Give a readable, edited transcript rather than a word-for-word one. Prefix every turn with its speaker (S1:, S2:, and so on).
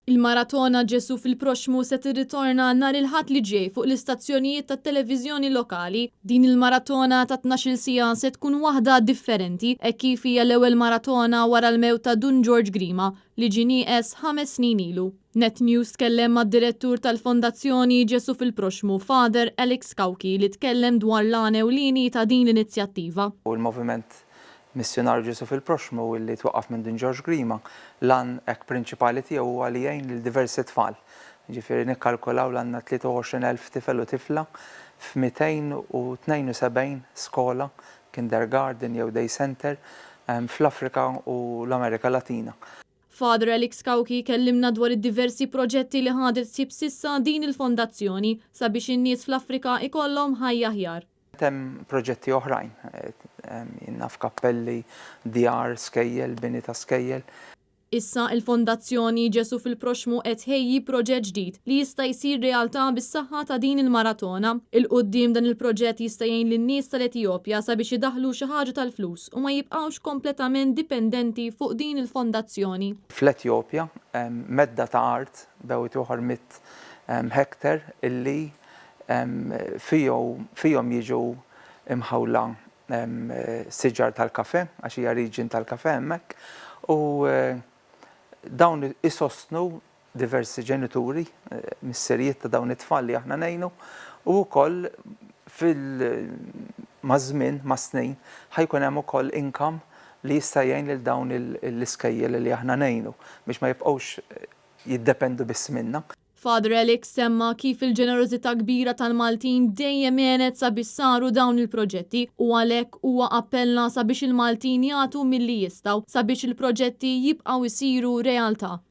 S1: Il-Maratona Ġesù fil-Proxxmu se tirritorna nhar il-Ħadd li ġej fuq l-istazzjonijiet tat-televiżjoni lokali. Din il-maratona ta' 12-il siegħa se tkun waħda differenti hekk kif hija l-ewwel maratona wara l-mewt ta' Dun Ġorġ Grima li ġie nieqes ħames snin ilu. Net News tkellem mad-Direttur tal-Fondazzjoni Ġesù fil-Proxxmu, Father Alex Cauchi li tkellem dwar l-għan ewlieni ta' din l-inizjattiva.
S2: Il-Moviment Missjunarju Ġesù fil-Proxxmu li twaqqaf minn Dun Ġorġ Grima, l-għan hekk prinċipali tiegħu huwa li jgħin lil diversi tfal. Jiġifieri nikkalkulaw li għandna 23,000 tifel u tifla f'272 skola, kindergarten jew day centre, fl-Afrika u l-Amerika Latina.
S1: Father Alex Cauchi kellimna dwar id-diversi proġetti li ħadet ħsieb s'issa din il-fondazzjoni sabiex in-nies fl-Afrika ikollhom ħajja aħjar.
S2: Hemm proġetti oħrajn, jien naf kappelli, djar, skejjel, bini ta' skejjel.
S1: Issa il-Fondazzjoni Ġesù fil-Proxxmu qed tħejji proġett ġdid li jista' jsir realtà bis-saħħa ta' din il-maratona. Il quddiem dan il-proġett jista' jgħin lin-nies tal-Etijopja sabiex idaħħlu xi ħaġa tal-flus u ma jibqgħux kompletament dipendenti fuq din il-fondazzjoni.
S2: Fl-Etjopja hemm medda ta' art b'ewt ieħor 100 hektar illi fihom jiġu imħawla siġar tal-kafè, għax hija region tal-kafè hemmhekk, u dawn isostnu diversi ġenituri, missirijiet ta' dawn it-tfal li aħna ngħinu, u wkoll fil maż-żmien, mas-snin, ħa jkun hemm ukoll income li jista' jgħin lil dawn l-iskejjel li aħna ngħinu biex ma jibqgħux jiddependu biss minna.
S1: Father Alex semma kif il-ġenerożità kbira tal-Maltin dejjem għenet sabiex saru dawn il-proġetti u għalhekk huwa appella sabiex il-Maltin jagħtu milli jistgħu sabiex il-proġetti jibqgħu jsiru realtà.